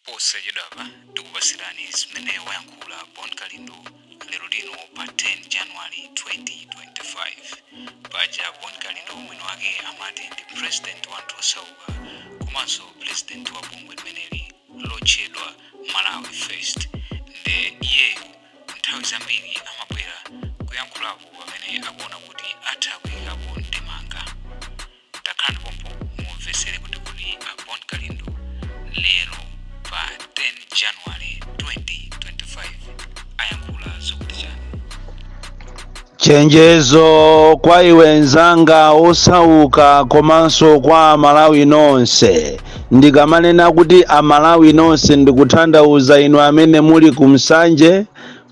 Posachedwapa tikupatsirani zimene wayankhula Bon Kalindo lero lino pa 10 January 2025. Paja Bon Kalindo mwini wake amati ndi president wa anthu osauka komanso president wa bungwe limeneli lotchedwa Malawi First. Nde iyeyu nthawi zambiri amabwera kuyankhulapo pamene akuona kuti atha kuyikapo ndemanga. Takhalani pompo mumvetsere kuti kodi a Bon Kalindo lero pa 10 January 2025 ayankhula zokuti chani. Chenjezo kwa iwe nzanga osauka komanso kwa Amalawi nonse. Ndikamanena kuti Amalawi nonse, ndikutanthauza inu amene muli ku Msanje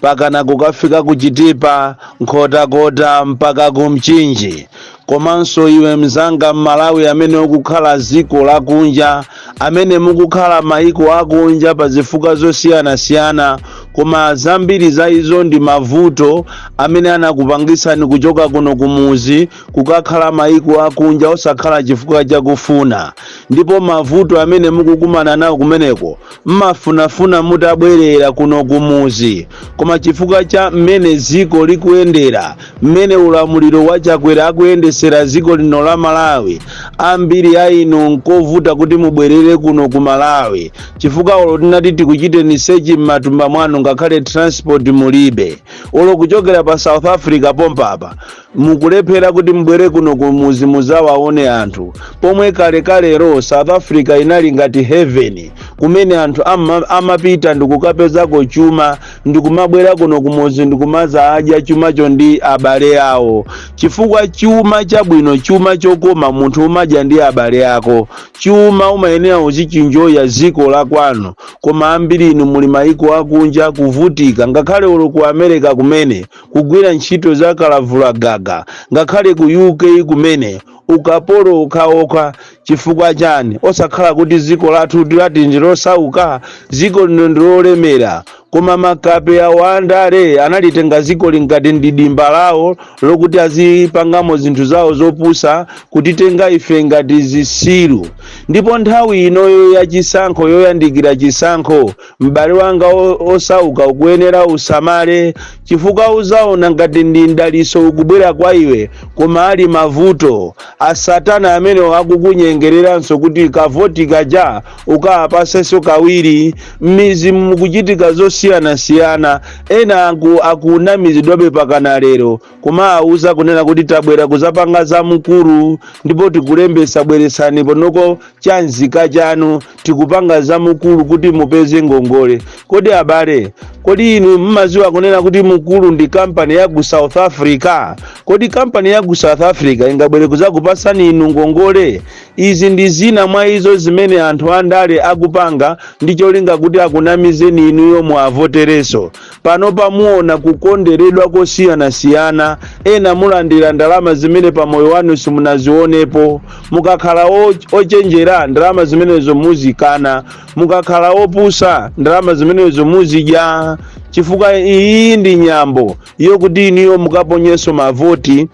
pakana kukafika ku Chitipa, Nkhotakota mpaka ku Mchinji, komanso iwe mzanga Mmalawi amene ukukhala ziko lakunja, amene mukukhala maiko akunja pa zifukwa zosiyanasiyana, koma zambiri za izo ndi mavuto amene anakupangisani kuchoka kuno kumuzi kukakhala maiko akunja, osakhala chifukwa chakufuna. Ndipo mavuto amene mukukumana nawo kumeneko, mmafunafuna mutabwerera kuno kumuzi, koma chifukwa cha mmene ziko likuyendera, mmene ulamuliro wa Chakwera akuyendesera ziko lino la Malawi, ambiri a inu nkovuta kuti mubwerere kuno ku Malawi, chifukwa olo tinati tikuchiteni search m'matumba mwanu, ngakhale transport mulibe. Olo kuchokera pa South Africa pompapa mukulephera kuti mubwere kuno kumuzi muzawaone anthu, pomwe kalekalero South Africa inali ngati heaven kumene anthu amapita ndikukapezako chuma, ndikumabwera kuno kumuzi ndikumaza adya chumacho ndi abale awo, chifukwa chuma chabwino, chuma chokoma, munthu umadya ndi abale ako. Chuma umayenera uzichinjoya ziko la kwanu, koma ambiri inu muli maiko akunja kuvutika, ngakhale uli ku America kumene kugwira ntchito za kalavulagaga, ngakhale ku UK kumene ukapolo okhaokha. Chifukwa chani? Osakhala kuti ziko lathu tilati ndilosauka, ziko lino ndilolemera, koma makape awo andale analitenga ziko lingati ndi dimba lawo lokuti azipangamo zinthu zawo zopusa, kutitenga ife ngati zisilu. Ndipo nthawi inoyo ya chisankho, yoyandikira chisankho, m'bale wanga osauka, ukuyenera usamale, chifukwa uzaona ngati ndi mdaliso ukubwera kwa iwe, koma ali mavuto asatana amene akukunyengereranso kuti kavoti kaja ukawapasenso kawiri. M'mizi mukuchitika zosiyanasiyana. Ena akunamizidwabe pakana lero, kumawuza kunena kuti tabwera kuzapanga za mukuru ndipo tikulembesa, bweresani ponoko chanzika chanu, tikupanga za mukuru kuti mupeze ngongole. Kodi abale, kodi inu mmaziwa kunena kuti Mukuru ndi kampani ya ku South Africa? Kodi kampani ya ku South Africa ingabwere kuzakupasani inu ngongole? Izi ndi zina mwa izo zimene anthu andale akupanga ndi cholinga kuti akunamizeni inuyo muavotereso. Pano pamuona kukonderedwa kosiyanasiyana. Ena mulandira ndalama zimene pamoyo wanu simunazionepo. Mukakhala ochenjera, ndalama zimenezo muzikana. Mukakhala opusa, ndalama zimenezo muzidya, chifukwa iyi ndi nyambo yokuti inuyo mukaponyenso mavoti,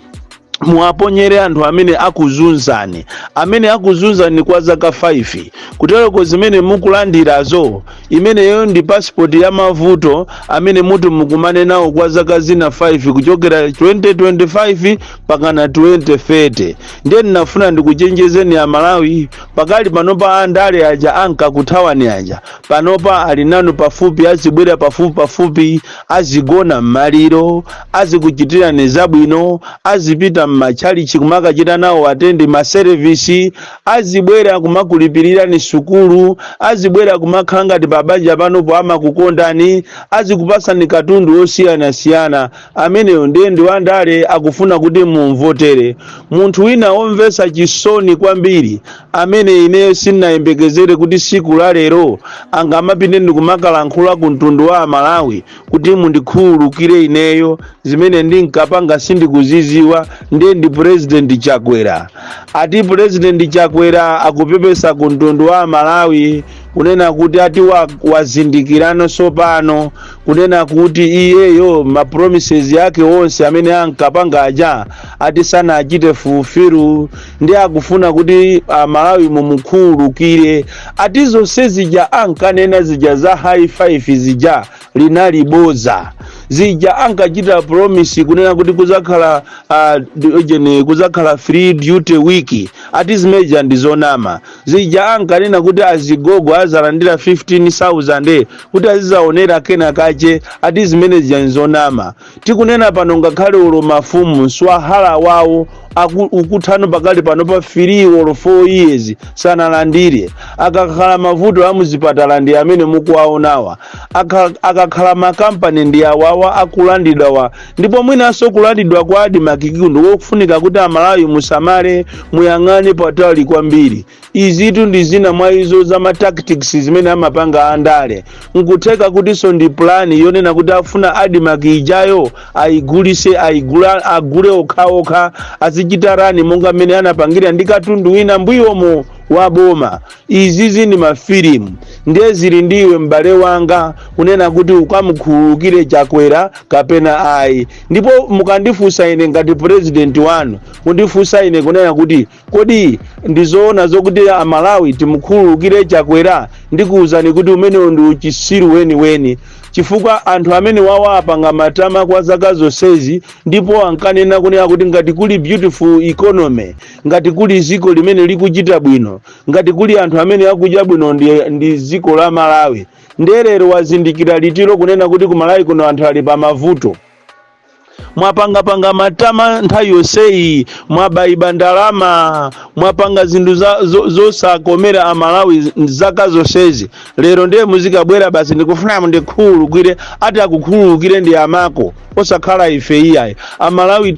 muwaponyere anthu amene akuzunzani, amene akuzunzani kwa zaka 5. Kutereko zimene mukulandirazo, imeneyo ndi passport ya mavuto amene muti mukumane nawo kwa zaka zina 5, kuchokera 2025 pakana 2030. Ndiye ndinafuna ndikuchenjezeni Amalawi. Pakali panopa andale aja ankakuthawani aja panopa ali nanu pafupi, azibwera pafupi pafupi, azigona m'maliro, azikuchitirani zabwino, azipita m'matchalichi kumakachita nawo attend ma service, azibwera kumakulipirirani sukulu, azibwera kumakhala ngati pabanja panopo amakukondani, azikupasani katundu osiyanasiyana. Ameneyo ndiye ndi wandale akufuna kuti mumvotere. Munthu wina womvetsa chisoni kwambiri amene ineyo sindinayembekezere kuti siku la lero angamapite ndikumakalankhula ku mtundu wa Amalawi kuti mundikhululukire ineyo, zimene ndinkapanga sindikuziziwa, ndiye ndi President Chakwera. Ati President Chakwera akupepesa ku mtundu wa Amalawi Kunena kuti ati wazindikirano sopano kunena kuti iyeyo ma promises yake onse amene ankapanga aja ati sanachite fulfill, ndi akufuna kuti Amalawi mumukhululukire. Ati zonse zija ankanena zija za high five zija linali boza. Zija ankachita promise kunena kuti kuzakhala jene kuzakhala free duty week, ati zimeja ndi zonama. Zija ankanena kuti azigogo azalandira 15,000 kuti azizaonera kena kache, ati zimene zija nzonama. Tikunena pano, ngakhale ulo mafumu mswahala wawo ukuthano pakali pano pa 3 or 4 years sanalandire. Akakhala mavuto amuzipatala ndi amene mukuwaonawa. Akakhala makampani ndi awawa akulandidwawa. Ndipo mwinanso kulandidwa kwa ADMARC ndi wofunika kuti Amalawi musamale, muyang'ane patali kwambiri. Izitu ndi zina mwa izo za ma tactics zimene amapanga andale. Nkutheka kutinso ndi plan yonena kuti afuna ADMARC ijayo ayigulise, ayigula, agule okhaokha, azichita run monga mmene anapangira ndi katundu wina mbuyomo wa boma. Izizi ndi mafilimu. Ndiye zili ndiwe, m'bale wanga, kunena kuti ukamukhululukire Chakwera kapena ayi. Ndipo mukandifunsa ine ngati president wanu, kundifunsa ine kunena kuti kodi ndizoona zokuti Amalawi timukhululukire Chakwera, ndikuwuzani kuti umenewo ndi uchisiru weniweni, chifukwa anthu amene wawa apanga matama kwa zaka zonsezi, ndipo ankanena kunena kuti ngati kuli beautiful economy, ngati kuli ziko limene likuchita bwino, ngati kuli anthu amene akudya bwino, ndi ziko la Malawi. Ndelero wazindikira litiro kunena kuti ku Malawi kuno anthu ali pa mavuto? Mwapangapanga matama nthawi yonseyi, mwabayiba ndalama, mwapanga zinthu zosakomera Amalawi zaka zonsezi. Lero ndiye muzikabwera basi, "Ndikufuna mundikhululukire." Ati akukhululukire ndi amako, osakhala ife iyayi. Amalawi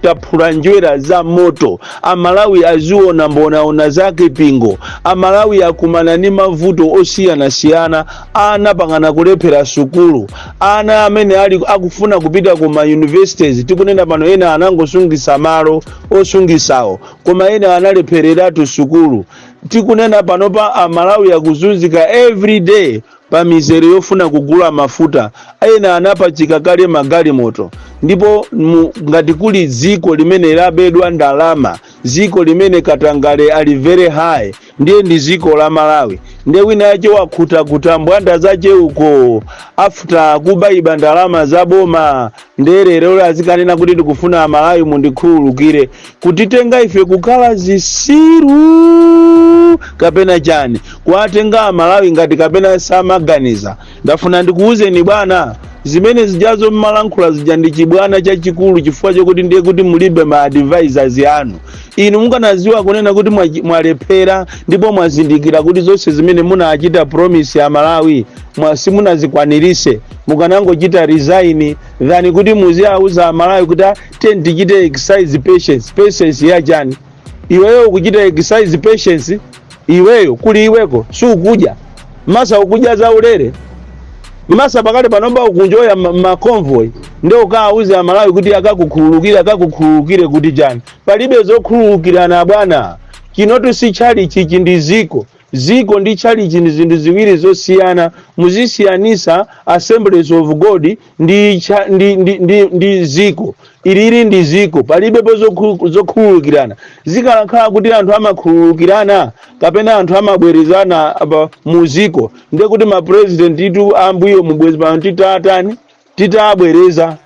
taphula njwera za moto. Amalawi aziona mbonaona zake pingo. Amalawi akumana ndi mavuto osiyanasiyana. Ana pangana kulephera sukulu, ana amene ali akufuna kupita ku ma universities, tikunena pano ena anangosungisa malo osungisawo, koma ena analephereratu sukulu. Tikunena pano pa Amalawi akuzunzika every day pa mizere yofuna kugula mafuta. Ena anapachika kale magalimoto. Ndipo ngati kuli dziko limene labedwa ndalama, dziko limene katangale ali very high, ndiye ndi dziko la Malawi. Ndiye wina yache wakhutakuta mbwanda zache uko after kubayiba ndalama za boma, ndiye lero azikanena kuti "Ndikufuna Amalawi mundikhululukire." Kutitenga ife kukhala zisiru kapena chani? Kuwatenga Amalawi ngati kapena samaganiza? Ndafuna ndikuwuzeni bwana, zimene zijazo mmalankhula zija ndi chibwana chachikulu, chifukwa chokuti ndiye kuti mulibe ma advisors anu. Inu mukanaziwa kunena kuti mwalephera ndipo mwazindikira kuti zonse zimene munachita promise ya Malawi simunazikwanirise, mukanangochita resign than kuti muziauza Amalawi kuti, "Ah, tichite exercise patience." Patience yachani? Iweyo ukuchita exercise patience? Iweyo kuli iweko sukudya masa, ukudya zaulere masa. Pakali panopa ukunjoya ma convoy, ndio ukawauze Amalawi kuti akakukhululukire. Akakukhululukire kuti chani? Palibe zokhululukirana bwana. Chinotu si chalichi, ichi ndi ziko. Ziko ndi chalichi ndi zinthu ziwiri zosiyana. Muzisiyanisa Assemblies of God ndi ziko. Ilili ndi ziko, palibepo zokhululukirana. Zikalakhala kuti anthu amakhululukirana kapena anthu amabwerezana apa muziko, ndiye kuti mapresident itu ambuyo mubwezi pano titatani, titabwereza.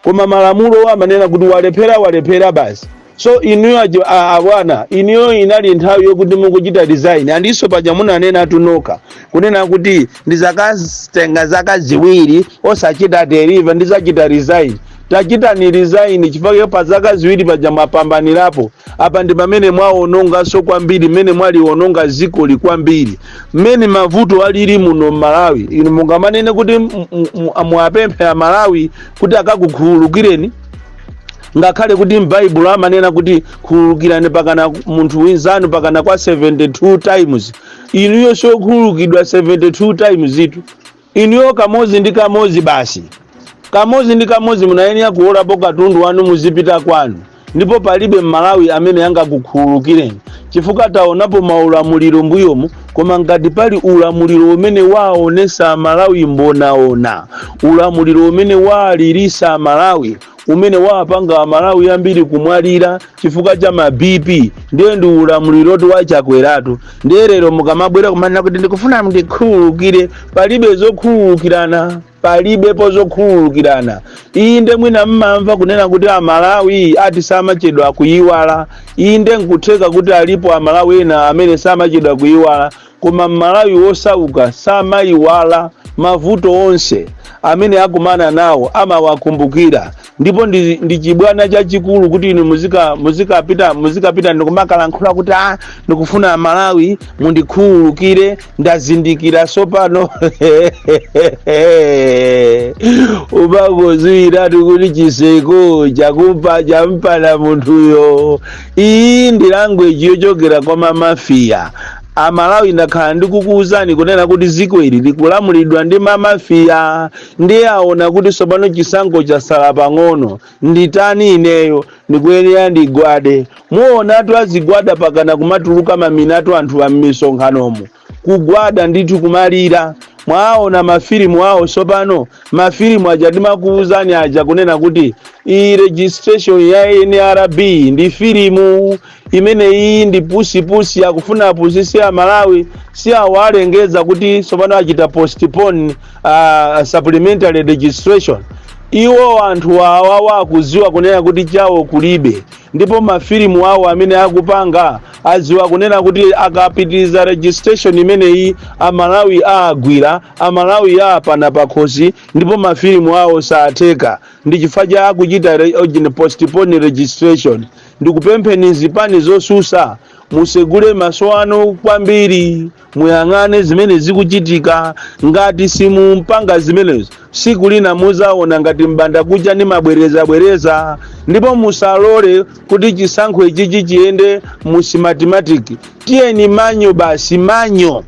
Koma malamulo amanena kuti walephera, walephera basi. So inuyo abwana, inuyo inali nthawi yokuti mukuchita resign. Andiso paja munanena tunoka kunena kuti ndizakatenga zaka 2 osachita deliver, ndizachita resign. Tachitani resign, chifukwa pa zaka 2 paja mwapambanirapo. Apa ndi pamene mwaononganso kwambiri, mmene mwaliononga zikoli kwambiri, mmene mavuto alili muno m'Malawi. Inu mungamanene kuti muwapemphe Amalawi kuti akakukhululukireni, ngakhale kuti m'Baibulo amanena kuti khululukirani pakana munthu winzanu pakana kwa 72 times. Inuyo sokhululukidwa 72 times itu. Inuyo kamodzi ndi kamodzi basi, kamodzi ndi kamodzi munayenera kuolapo katundu wanu, muzipita kwanu. Ndipo palibe Mmalawi amene angakukhululukireni, chifukwa taonapo maulamuliro mbuyomu, koma ngati pali ulamuliro umene waonesa Amalawi mbonaona, ulamuliro umene walirisa Amalawi, umene wapanga Amalawi ambiri kumwalira chifukwa cha ma BP, ndiye ndi ulamuliro wa Chakweratu. Ndiye lero mukamabwera kumanena kuti ndikufuna ndikhululukire, palibe zokhululukirana, palibepo zokhululukirana. Inde, mwina mmamva kunena kuti Amalawi ati samachedwa kuyiwala. Inde, nkutheka kuti alipo Amalawi ena amene samachedwa kuyiwala, koma Mmalawi wosauka samayiwala. Mavuto onse amene akumana nawo amawakumbukira. Ndipo ndi chibwana chachikulu kuti inu muzikapita ndikumakalankhula kuti, "Ah, ndikufuna Amalawi mundikhululukire, ndazindikira sopano." Umangoziwiratu kuti chiseko chakumpa champana munthuyo. Iyi ndi language yochokera kwa mamafiya. Amalawi, ndakhala ndikukuwuzani kunena kuti dziko ili likulamulidwa ndi mamafiya. Ndiye aona kuti tsopano chisankho chasala pang'ono, nditani ineyo? Ndikuyenera ndigwade. Muonatu azigwada pakana kumatuluka maminatu anthu a m'misonkhanomo, kugwada ndithu, kumalira. Mwaona mafilimu awo tsopano, mafilimu aja ndimakuwuzani aja kunena kuti iyi registration ya NRB ndi filimu imene iyi ndi pusipusi, akufuna apusise Amalawi. Si awo alengeza kuti tsopano achita postpone supplementary registration? Iwo anthu awawa akuziwa kunena kuti chawo kulibe, ndipo mafilimu awo amene akupanga aziwa kunena kuti akapitiriza registration imeneyi, Amalawi aagwira, Amalawi aapana pakhosi, ndipo mafilimu awo satheka. Ndi chifukwa cha akuchita postpone registration. Ndikupempheni zipani zosusa, musegule maso anu kwambiri, muyang'ane zimene zikuchitika. Ngati simumpanga zimenezo, siku lina muzaona ngati mbanda kucha ndi mabwerezabwereza. Ndipo musalole kuti chisankho ichichi chiyende mu Smartmatic. Tiyeni manual basi, manual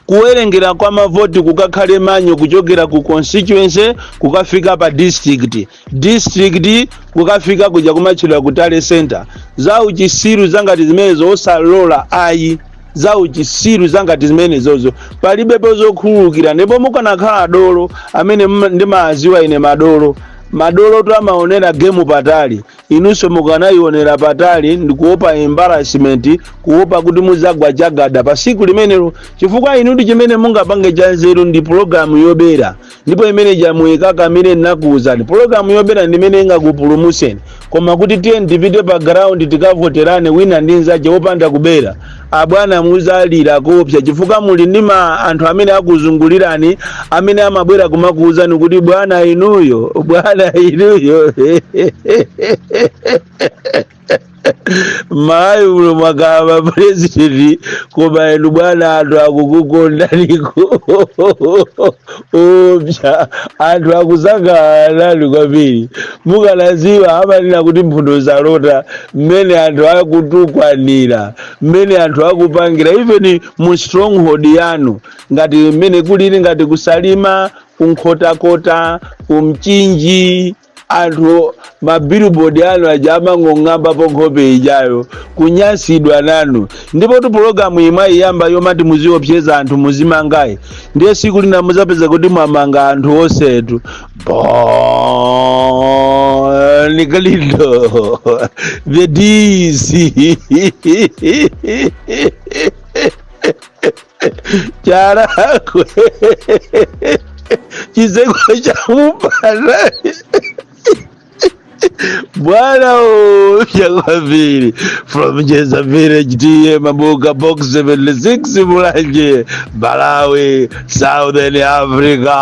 kuwerengera kwa mavoti kukakhale manual, kuchokera ku constituency kukafika pa district, district kukafika kuja kumatchedwa ku tally center. Za uchisiru zangati zimenezo osalola ayi, za uchisiru zangati zimenezozo palibepo zokhululukira. Ndipo mukanakhala dolo amene ndimaziwa ine madolo, madolo to amaonera game patali, inunso mukanayionera patali ndikuopa embarrassment, kuopa kuti muzagwa chagada pa siku limenelo, chifukwa inu ndi chimene mungapange cha nzeru ndi pologalamu yobera, ndipo imene jamuyikakamire. Nakuwuzani, pologalamu yobera ndimene ingakupulumuseni. Koma kuti tiye tipite pa ground tikavoterane wina ndi nzache wopanda kubera, abwana, muzalira kopsa, chifukwa muli ndi ma anthu amene akuzungulirani amene amabwera kumakuwuzani kuti, "Bwana inuyo, bwana inuyo, Malawi muno mwakaba president, koma inu bwana anthu akukukondaniko opsa, anthu akusangalalani kwambiri." Mukanaziwa, amanena kuti mphuno zalota, mmene anthu akutukwanira, mmene anthu akupangira, even mu stronghold yanu, ngati mmene kulili ngati kuSalima, kuNkhotakota, kuMchinji, anthu mabillboard anu aja amang'ong'ambapo nkhope ijayo, kunyansidwa nanu. Ndipo tu pologalamu imwe iyamba yomati muziopseza anthu muzimangayi, ndiye siku lina muzapeza kuti mwamanga anthu onsetu. Bon Kalindo, the DC, Charakwe, chiseko chamupana bwana upya kwambiri, from Jeza Village, T/A Mabuka, Box 76, Mulanje, Malawi, Southern Africa.